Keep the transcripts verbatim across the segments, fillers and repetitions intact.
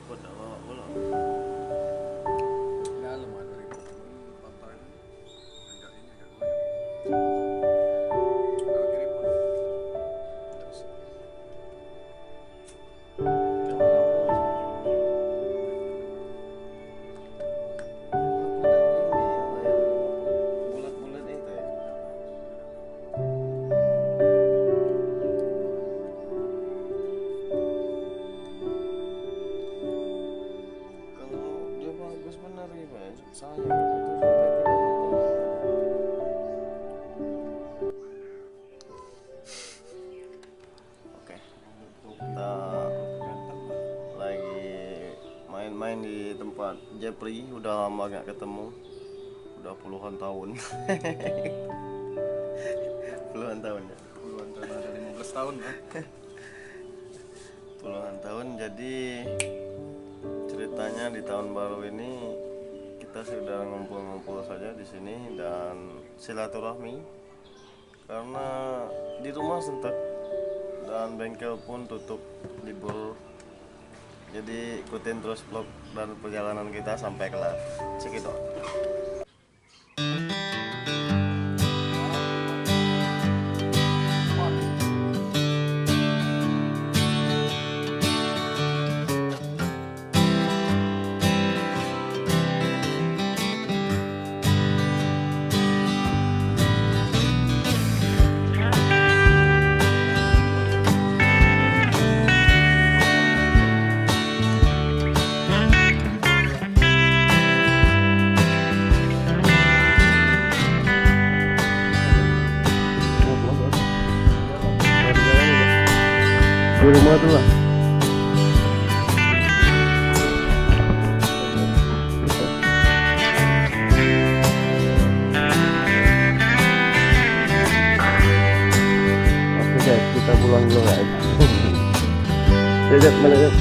Kok dak bawa pulang? Kalau dia bagus bener ini, Pak. Sayang, itu sampai tiga juta. Oke. Kita lagi main-main di tempat Jepri, udah lama gak ketemu. Udah puluhan tahun. Puluhan tahun ya. Puluhan tahun, ada lima belas tahun lah. Puluhan tahun, jadi ceritanya di tahun baru ini kita sekedar ngumpul-ngumpul saja di sini dan silaturahmi. Karena di rumah suntuk dan bengkel pun tutup libur. Jadi ikutin terus vlog dan perjalanan kita sampai kelar. Cekidot. Di rumah tu lah. Oke, guys, kita pulang dulu, guys. Jep, jep, balik, jep.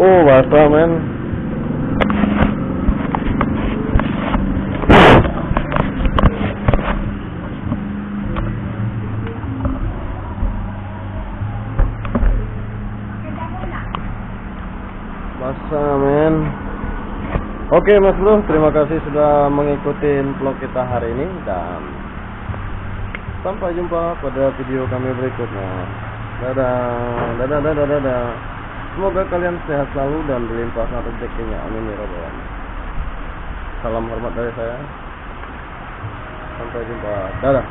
Oh, basah, men. Basah, men. Oke, Mas Bro, terima kasih sudah mengikuti vlog kita hari ini dan sampai jumpa pada video kami berikutnya. Dadah, dadah, dadah, dadah. Semoga kalian sehat selalu dan dilimpahkan rezekinya. Amin ya rabbal alamin. Salam hormat dari saya. Sampai jumpa. Dadah.